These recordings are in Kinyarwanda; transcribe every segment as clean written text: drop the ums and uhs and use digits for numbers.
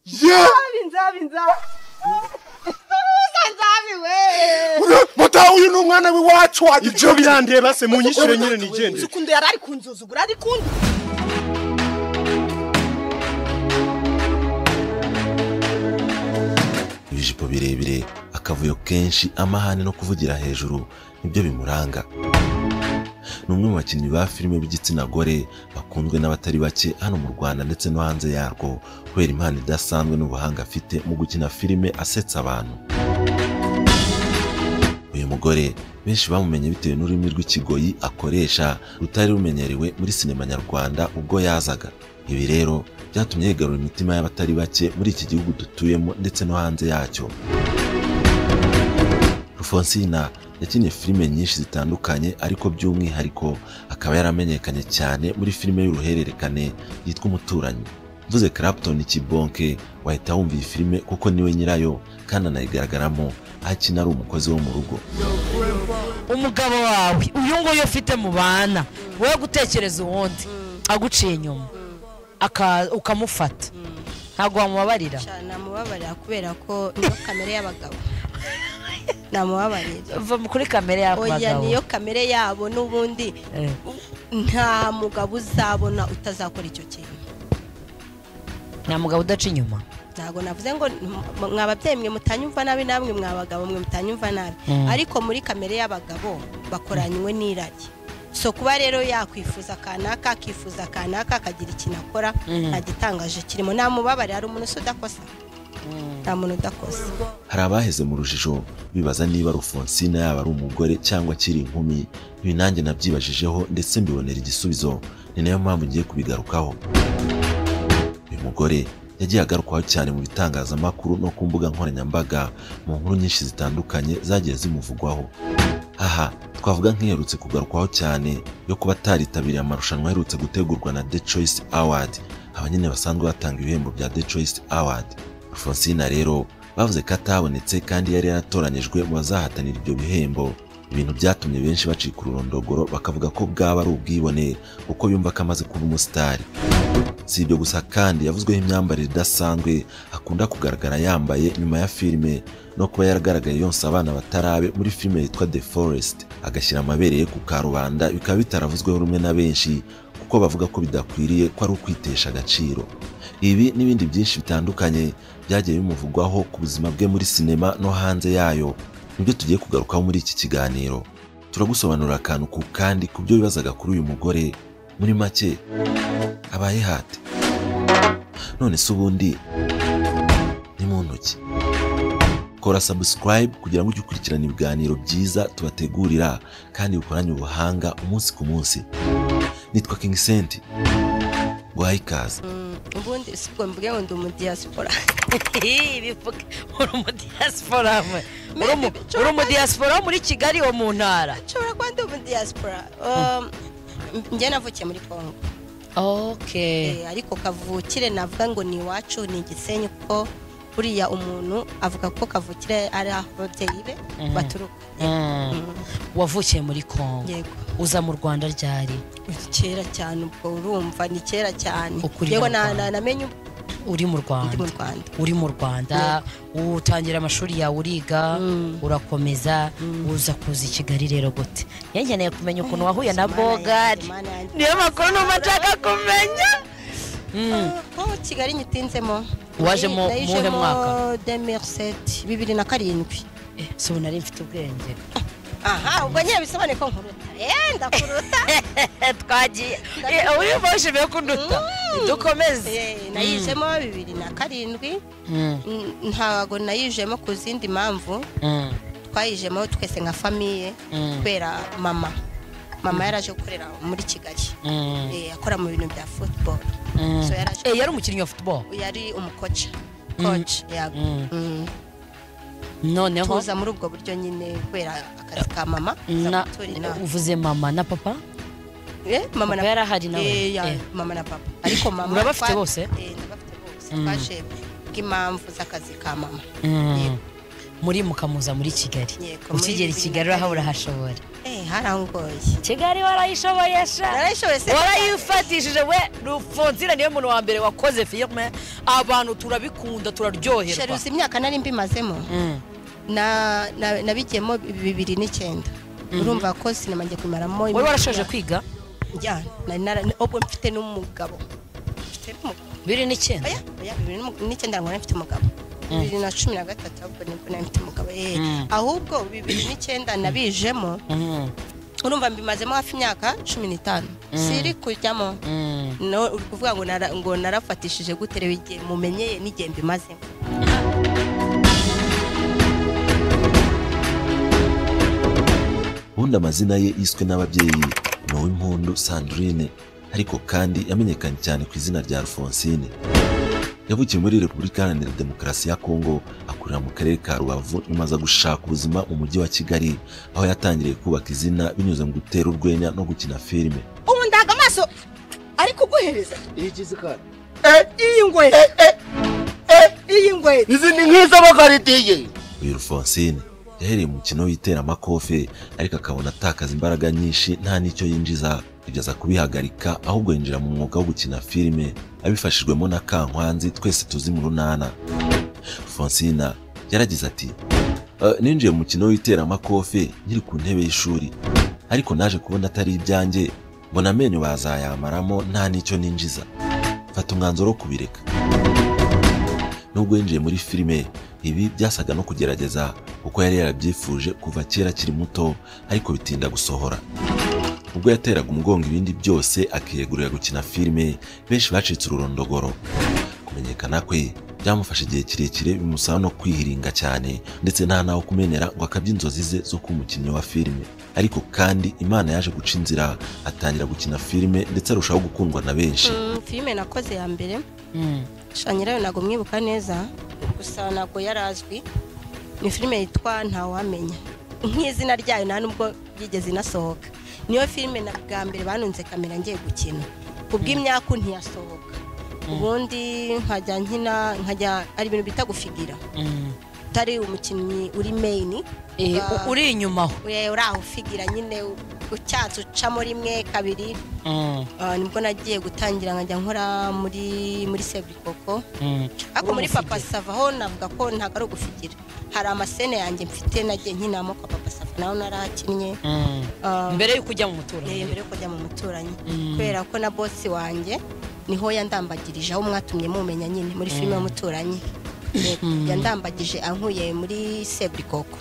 Nzabi nzabi nzabi we. Muta uyu ni umwana w'iwacu. Ibyo birandeba se munyishyure nyine nigende. Ukundu yarari kunzuzugura ari kundu. Ibijipo birebire, akavuyo kenshi, amahane no kuvugira hejuru nibyo bimuranga. Ni umwe mu bakinnyi ba filime b'igitsina gore bakunzwe n'abatari bake hano mu Rwanda ndetse no hanze yarwo kubera impano idasanzwe n'ubuhanga afite mu gukina filime asetsa abantu. Uyu mugore benshi bamumenye bitewe n'ururimi rw'ikigoyi akoresha rutari rumenyerewe muri sinema nyarwanda ubwo yazaga. Ibi rero byatumye yigarura imitima y'abatari bake muri iki gihugu dutuyemo ndetse no hanze yacyo. Rufonsina yakinnye filime nyinshi zitandukanye, ariko by'umwihariko akaba yaramenyekanye cyane muri filime y'uruhererekane yitwa Umuturanyi. Mvuze Clapton Kibonke wahita wumva iyi filime kuko niwe nyirayo kandi anayigaragaramo akina ari umukozi wo mu rugo. Umugabo wawe uyu nguyu ufite mu bana wowe gutekereza uwundi aguciye inyuma ukamufata ntabwo wamubabarira? Namubabarira kubera ko niyo kamere y'abagabo. Namubabarira. Va kuri kamere y'abagabo. Oya niyo kamere yabo n'ubundi nta mugabo uzabona utazakora icyo kintu. Nta mugabo udaca inyuma. Ntabwo navuze ngo mwababyeyi mwe mutanyumva nabi namwe mwabagabo mwe mutanyumva nabi, ariko muri kamere y'abagabo bakoranywe n'irari. So kuba rero yakwifuza kanaka akifuza kanaka akagira ikintu akora ntagitangaje kirimo. Namubabarira, ari umuntu udakosa. Nta muntu udakosa. Hari abaheze mu rujijo bibaza niba Rufonsina yaba ari umugore cyangwa akiri inkumi. Ibi nanjye nabyibajijeho ndetse mbibonera igisubizo, ni nayo mpamvu ngiye kubigarukaho. Uyu mugore yagiye agarukwaho cyane mu bitangazamakuru no ku mbuga nkoranyambaga mu nkuru nyinshi zitandukanye zagiye zimuvugwaho. Aha twavuga nk'iherutse kugarukwaho cyane yo kuba ataritabiriye amarushanwa aherutse gutegurwa na The Choice Award, abanyene basanzwe batanga ibihembo bya The Choice Award. Rufonsina rero bavuze ko atabonetse kandi yari yaratoranyijwe mu bazahatanira ibyo bihembo, ibintu byatumye benshi bacika ururondogoro bakavuga ko bwaba ari ubwibone kuko yumva ko amaze kuba umusitari. Si ibyo gusa kandi yavuzweho imyambarire idasanzwe akunda kugaragara yambaye nyuma ya filime no kuba yaragaragaye yonsa abana batarabe muri filime yitwa The Forest, agashyira amabere ye ku karubanda, bikaba bitaravuzweho rumwe na benshi kuko bavuga ko bidakwiriye ko ari ukwitesha agaciro. Ibi n'ibindi byinshi bitandukanye byagiye bimuvugwaho ku buzima bwe muri sinema no hanze yayo nibyo tugiye kugarukaho muri iki kiganiro. Turagusobanurira akantu ku kandi ku byo bibazaga kuri uyu mugore. Muri make abaye hate? None se ubundi ni mu ntoki? Kora subscribe kugira ngo ujye ukurikirana ibiganiro byiza tubategurira kandi bikoranye ubuhanga umunsi ku munsi. Nitwa King Senti, guhaye ikaze. Ubundi sibwo mvuge ngo ndi umudiaspora. Uri umudiaspora mwe? Uri umudiaspora muri Kigali wo mu ntara? Nshobora kuba ndi umudiaspora. Njye navukiye muri Kongo. Okay. Ariko kavukire navuga ngo ni iwacu ni Gisenyi, kuko buriya umuntu avuga ko kavukire ari aho ababyeyi be baturuka. Wavukiye muri Kongo. Yego. Uza mu Rwanda ryari? Kera cyane, ubwo urumva ni kera cyane. Yego namenye uri mu Rwanda. Uri mu Rwanda utangira amashuri yawe uriga urakomeza uza kuza i Kigali rero gute? Nkeneye kumenya ukuntu wahuye na Bogari. Niyo makuru numva nshaka kumenya. Ko Kigali nyitinzemo. Waje mu muhe mwaka? 2007, 2007. So nari mfite ubwenge. Aha, ubwo nyine bisobanuye ko nkuruta. Ndakuruta. Twagiye. Uri boshimye kunduta. Dukomeze. Nayijemo 2007. Ntago nayijemo ku zindi mpamvu. Twayijemo twese nka famille kubera mama. Mama yaraje gukorera muri Kigali. Akora mu bintu bya football. So yaraje. Yari umukinnyi wa football? Yari umukocha. Coach, yego. Noneho tuza muri ubwo buryo nyine kubera akazi ka mama. Uvuze mama na papa? Mama na papa yarahari nawe. Mama na papa. Ariko mama urabafite bose? Ndabafite bose. Twaje bw'impamvu z'akazi ka mama. Muri mukamuza muri Kigali. Ukigera i Kigali uraho urahashobora. Harangoye. Kigali warayishoboye sha. Narayishoboye se. Warayifatishije we Rufonsina niwe muntu wa mbere wakoze filme abantu turabikunda turaryoherwa. Sheruzi imyaka nari mbimazemo. Na nabigiyemo 2009. Urumva ko sinema ngiye kumaramo. Wari warashoje kwiga? Ya, nari ubwo mfite n'umugabo. Mfite n'umugabo. 2009. Oya, 2009 ngo mfite umugabo. 2013 ahubwo nibwo nari mfite umugabo. Ahubwo 2009 nabijemo. Urumva mbimazemo hafi imyaka 15. Siri kujyamo. No uri kuvuga ngo narafatishije guterewe igihe mumenyeye n'igihe mbimazemo. Ubundi amazina ye yiswe n'ababyeyi ni Uwimpundu Sandrine, ariko kandi yamenyekanye cyane ku izina rya Rufonsine. Yavukiye muri Repubulika Iharanira Demokarasi ya Kongo, akurira mu karere ka Rubavu, nyuma aza gushaka ubuzima mu mujyi wa Kigali, aho yatangiriye kubaka izina binyuze mu gutera urwenya no gukina filime. Ubu ndaga amaso ari kuguhereza iyi ngwe iyi ngwe izi ni nk'iz'abakaritiye. Uyu Rufonsine yahereye umukino w'iteramakofe, ariko akabona atakaza imbaraga nyinshi nta n'icyo yinjiza, ibyo aza kubihagarika ahubwo yinjira mu mwuga wo gukina filime abifashijwemo na Kankwanzi twese tuzi mu runana. Rufonsina yaragize ati ninjiye mu mukino w'iteramakofe nkiri ku ntebe y'ishuri, ariko naje kubona atari ibyanjye, mbona amenyo bazayamaramo nta n'icyo ninjiza, mfata umwanzuro wo kubireka. Nubwo yinjiye muri filime, ibi byasaga no kugerageza kuko yari yarabyifuje kuva kera akiri muto, ariko bitinda gusohora. Ubwo yateraga umugongo ibindi byose akiyegurira gukina filime, benshi bacitse ururondogoro. Kumenyekana kwe byamufashe igihe kirekire, bimusaba no kwihiringa cyane, ndetse nta naho kumenera ngo akabye inzozi ze zo kuba umukinnyi wa filime. Ariko kandi Imana yaje guca inzira, atangira gukina filime ndetse arushaho gukundwa na benshi. Filime nakoze ya mbere nyirayo ntabwo mwibuka neza, gusa ntabwo yarazwi. Ni filime yitwa Ntawamenya, nk'izina ryayo nta nubwo yigeze inasohoka. Niyo filime na bwa mbere banunze kamera ngiye gukina, kubw'imyaku ntiyasohoka. Ubundi nkajya nkina, nkajya ari ibintu bita gufigira. Utari umukinnyi uri main, uri inyuma aho uri aho ufigira nyine ucyatse ucamo rimwe kabiri. Nibwo nagiye gutangira nkajya nkora muri Seburikoko. Ariko muri Papa Sava ho navuga ko ntabwo ari ugufigira, hari amasene yanjye mfite nagiye nkinamo kwa Papa Sava naho narahakinnye. Mbere yo kujya mu muturanyi. Mbere yo kujya mu muturanyi, kubera ko na boss wanjye niho yandambagirije, aho mwatumye mumenya nyine muri filime y'umuturanyi. Yandambagije ankuye muri Seburikoko.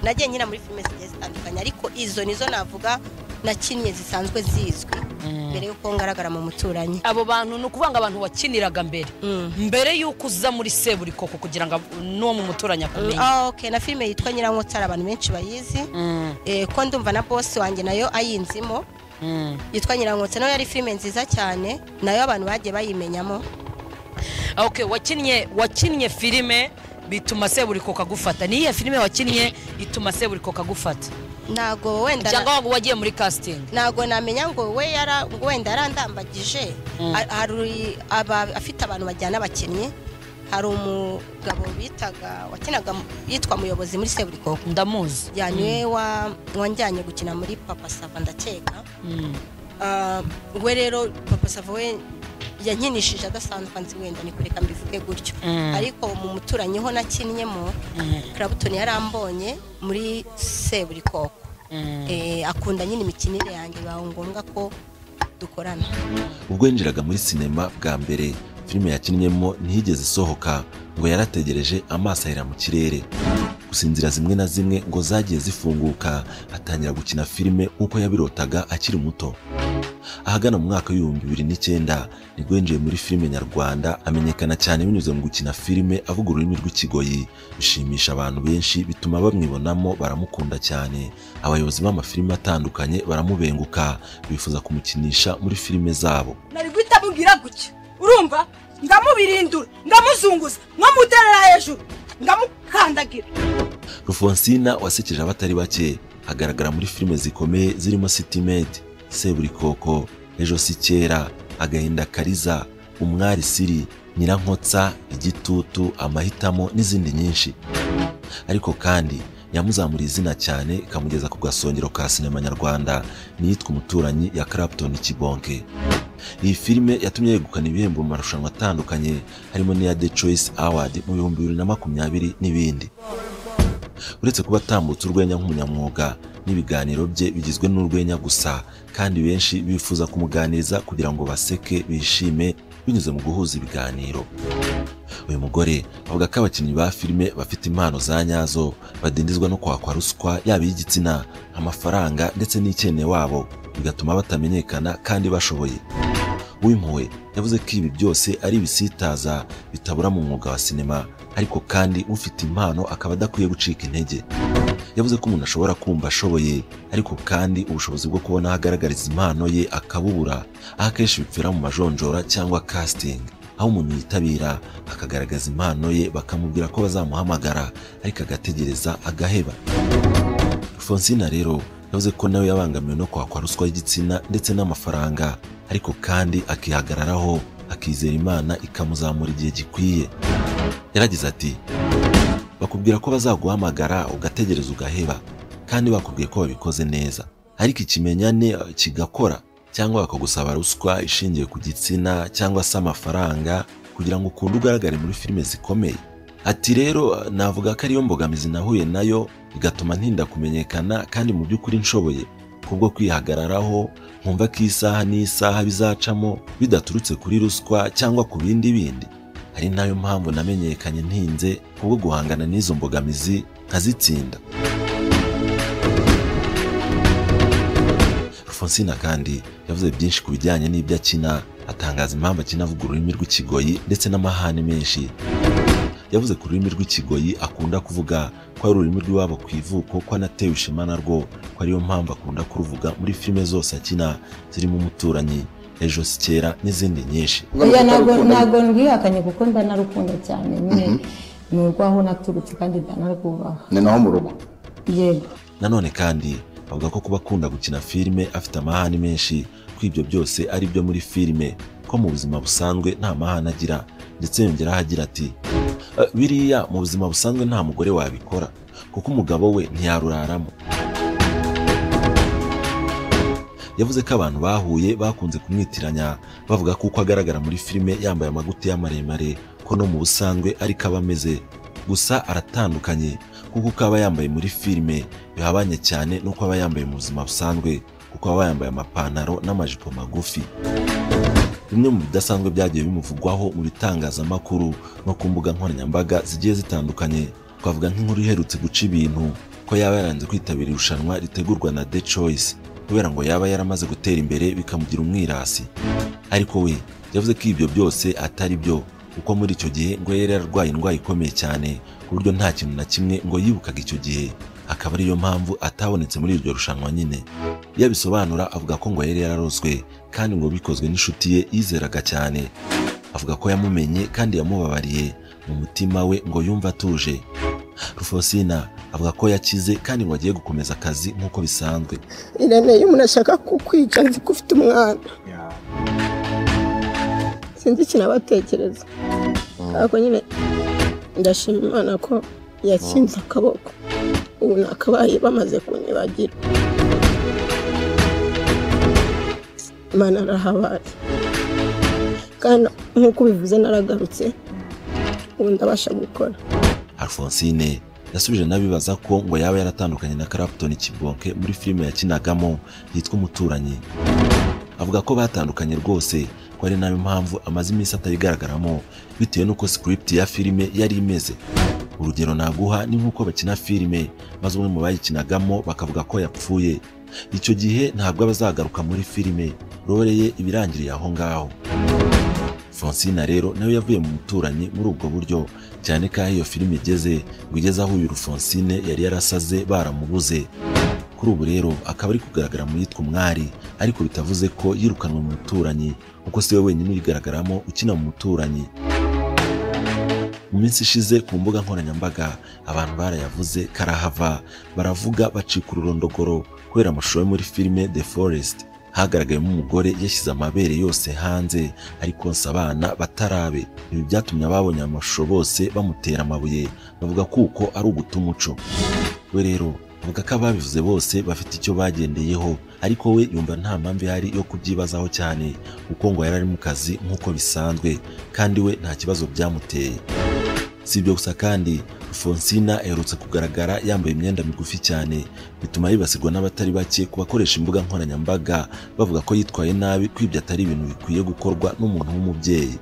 Nagiye nkina muri filime zigiye zitandukanye, ariko izo nizo navuga nakinnye zisanzwe zizwi mbere yuko ngaragara mu muturanyi. Abo bantu ni ukuvanga abantu wakiniraga mbere mbere yuko uza muri Seburikoko kugira ngo n'uwo mu muturanyi akumenye. Okay, na filime yitwa Nyirankotsa abantu benshi bayizi. Ko ndumva na boss wanjye nayo ayinzimo. Yitwa Nyirankotsa, nayo yari filime nziza cyane, nayo abantu bagiye bayimenyamo. Okay, wakinnye filime bituma Seburikoko agufata. Ni iyihe filime wakinnye ituma Seburikoko agufata? Ntago wenda cyangwa wagiye muri casting? Ntago namenya ngo we yara ngo wenda yarandambagije. Hari afite abantu bajyana abakinnyi. Hari umugabo bitaga wakinaga yitwa Muyobozi muri Seburikoko, ndamuzi. Yanywe wanjyanye gukina muri Papa Sava ndakeka. We rero Papa Sava we yankinishije adasanzwe nzi, wenda ni kureka mbivuge gutyo. Ariko mu muturanyi ho nakinnyemo, Clapton yarambonye muri Seburikoko. Akunda nyine imikinire yanjye, baho ngombwa ko dukorana. Ubwo yinjiraga muri sinema bwa mbere, filime yakinnyemo ntiyigeze isohoka, ngo yarategereje amaso ahera mu kirere. Gusa inzira zimwe na zimwe ngo zagiye zifunguka, atangira gukina filime nk'uko yabirotaga akiri muto. Ahagana mu mwaka w'ibihumbi 2009 nibwo yinjiye muri filime nyarwanda, amenyekana cyane binyuze mu gukina filime avuga ururimi rw'ikigoyi, bishimisha abantu benshi, bituma bamwibonamo baramukunda cyane. Abayobozi b'amafilime atandukanye baramubenguka, bifuza kumukinisha muri filime zabo. Nari guhita mubwira gutya, urumva ndamubirindura, ndamuzunguza, nkamuterera hejuru, ndamukandagira. Rufonsina wasekeje abatari bake, agaragara muri filime zikomeye zirimo City Maid, Seburikoko, Ejo si kera, Agahinda Kariza, Umwari Siri, Nyirankotsa, Igitutu, Amahitamo n'izindi nyinshi. Ariko kandi yamuzamuriye izina cyane ikamugeza ku gasongero ka sinema nyarwanda niyitwa Umuturanyi ya Clapton Kibonke. Iyi filime yatumye yegukana ibihembo mu marushanwa atandukanye harimo n'iya The Choice Award mu 2020 n'ibindi. Uretse kuba atambutse urwenya nk'umunyamwuga, n'ibiganiro bye bigizwe n'urwenya gusa, kandi benshi bifuza kumuganiriza kugira ngo baseke bishime binyuze mu guhuza ibiganiro. Uyu mugore avuga ko abakinnyi ba filime bafite impano za nyazo badindizwa no kwakwa ruswa yaba iy'igitsina, amafaranga ndetse n'ikene wabo, bigatuma batamenyekana kandi bashoboye. Uwimpuhwe yavuze ko ibi byose ari ibisitaza bitabura mu mwuga wa sinema, ariko kandi ufite impano akaba adakwiye gucika intege. Yavuze ko umuntu ashobora kumva ashoboye, ariko kandi ubushobozi bwo kubona aho agaragariza impano ye akabubura, aho akenshi bipfira mu majonjora cyangwa casting, aho umuntu yitabira akagaragaza impano ye bakamubwira ko bazamuhamagara, ariko agategereza agaheba. Alphonsine rero yavuze ko nawe yabangamiwe no kwakwa ruswa y'igitsina ndetse n'amafaranga, ariko kandi akihagararaho akizera Imana ikamuzamura igihe gikwiye. Yaragize ati: bakubwira ko bazaguhamagara ugategereza ugaheba, kandi bakubwiye ko babikoze neza, ariko ikimenyane kigakora, cyangwa bakagusaba ruswa ishingiye ku gitsina cyangwa se amafaranga kugira ngo ukunde ugaragare muri filime zikomeye. Ati rero navuga ko ariyo mbogamizi nahuye nayo bigatuma ntinda kumenyekana kandi mu by'ukuri nshoboye, kubwo kwihagararaho nkumva ko isaha n'isaha bizacamo bidaturutse kuri ruswa cyangwa ku bindi bindi. Ari nayo mpamvu namenyekanye ntinze kubwo guhangana n'izo mbogamizi nkazitsinda. Alphonsine kandi yavuze byinshi ku bijyanye n'ibyo akina, atangaza impamvu akina avuga ururimi rw'ikigoyi ndetse n'amahane menshi. Yavuze ku rurimi rw'ikigoyi akunda kuvuga ko ari ururimi rw'iwabo ku ivuko, ko anatewe ishema narwo, ko ariyo mpamvu akunda kuruvuga muri filime zose akina zirimo Umuturanyi, Ejo si kera n'izindi nyinshi. Ntabwo ndwihakanye kuko ndanarukunda cyane nyine, ni urwaho naturutse kandi ndanarwubaha. Ni naho mu rugo. Yego. Nanone kandi avuga ko kuba akunda gukina filime afite amahane menshi, ko ibyo byose ari byo muri filime, ko mu buzima busanzwe nta mahane agira, ndetse yongeraho agira ati: biriya mu buzima busanzwe nta mugore wabikora kuko umugabo we ntiyaruraramo. Yavuze ko abantu bahuye bakunze kumwitiranya bavuga ko uko agaragara muri filime yambaye amagutiya maremare ko no mu busanzwe ariko aba ameze, gusa aratandukanye kuko uko aba yambaye muri filime bihabanye cyane n'uko aba yambaye mu buzima busanzwe, kuko aba yambaye amapantaro n'amajipo magufi. Bimwe mu bidasanzwe byagiye bimuvugwaho mu bitangazamakuru no ku mbuga nkoranyambaga zigiye zitandukanye, twavuga nk'inkuru iherutse guca ibintu ko yaba yaranze kwitabira irushanwa ritegurwa na The Choice kubera ngo yaba yaramaze gutera imbere bikamugira umwirasi. Ariko we yavuze ko ibyo byose atari byo, kuko muri icyo gihe ngo yari yararwaye indwara ikomeye cyane ku buryo nta kintu na kimwe ngo yibukaga icyo gihe, akaba ariyo mpamvu atabonetse muri iryo rushanwa nyine. Iyo abisobanura avuga ko ngo yari yararozwe kandi ngo bikozwe n'inshuti ye yizeraga cyane. Avuga ko yamumenye kandi yamubabariye mu mutima we ngo yumve atuje. Rufosina avuga ko yakize kandi ngo agiye gukomeza akazi nk'uko bisanzwe. Irene, iyo umuntu ashaka kukwica nzi ko ufite umwana, sinzi ikintu abatekereza, ariko nyine ndashima Imana ko yakinze akaboko, ubu nakabaye bamaze kunyibagira. Imana arahabaye kandi nk'uko ubivuze naragarutse, ubu ndabasha gukora. Alphonsine yasubije n'abibaza ko ngo yaba yaratandukanye na Clapton Kibonke muri filime yakinagamo yitwa Umuturanyi. Avuga ko batandukanye rwose, ko ari nayo mpamvu amaze iminsi atayigaragaramo bitewe n'uko script ya filime yari imeze. Urugero naguha ni nk'uko bakina filime maze umwe mu bayikinagamo bakavuga ko yapfuye, icyo gihe ntabwo abazagaruka muri filime, role ye ibirangiriye aho ngaho. Alphonsine rero nawe yavuye mu Muturanyi muri ubwo buryo, cyane ko aho iyo filime igeze ngo igeze aho uyu Alphonsine yari yarasaze baramubuze. Kuri ubu rero akaba ari kugaragara mu yitwa Umwari, ariko bitavuze ko yirukanwe mu Muturanyi, kuko si we wenyine uyigaragaramo ukina mu Muturanyi. Mu minsi ishize ku mbuga nkoranyambaga abantu barayavuze karahava, baravuga bacika ururondogoro kubera amashusho yo muri filime The Forest. Hagaragayemo umugore yashyize amabere yose hanze ari konsa abana batarabe. Ibi byatumye ababonye amashusho bose bamutera amabuye, bavuga kuko ari uguta umuco. We rero avuga ko ababivuze bose bafite icyo bagendeyeho, ariko we yumva nta mpamvu ihari yo kubyibazaho cyane, kuko ngo yari ari mu kazi nk'uko bisanzwe kandi we nta kibazo byamuteye. Si ibyo gusa kandi, Rufonsina aherutse kugaragara yambaye imyenda migufi cyane, bituma yibasirwa n'abatari bake ku bakoresha imbuga nkoranyambaga, bavuga ko yitwaye nabi, ko ibyo atari ibintu bikwiye gukorwa n'umuntu w'umubyeyi.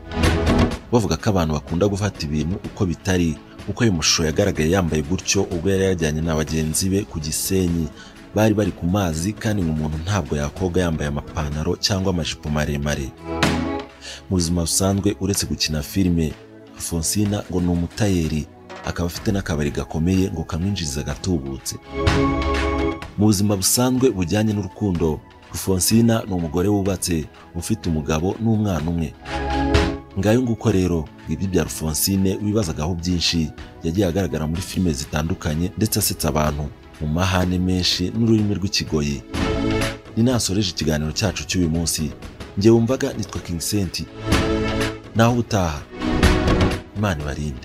Bavuga ko abantu bakunda gufata ibintu uko bitari, kuko ayo mashusho yagaragaye yambaye gutyo ubwo yari yajyanye na bagenzi be ku Gisenyi. Bari bari ku mazi, kandi ngo umuntu ntabwo yakoga yambaye amapantaro cyangwa amajipo maremare. Mu buzima busanzwe, uretse gukina filime, Rufonsina ngo ni umutayeri, akaba afite n'akabari gakomeye ngo kamwinjiriza agatubutse. Mu buzima busanzwe bujyanye n'urukundo, Rufonsina ni umugore wubatse, ufite umugabo n'umwana umwe. Ngayo nguko rero ibyo bya Rufonsine wibazagaho byinshi. Yagiye agaragara muri filime zitandukanye ndetse asetsa abantu mu mahane menshi n'ururimi rw'ikigoyi. Ni nasoreje ikiganiro cyacu cy'uyu munsi. Njye wumvaga nitwa King Senti. Naho ubutaha, Imana ibarinde.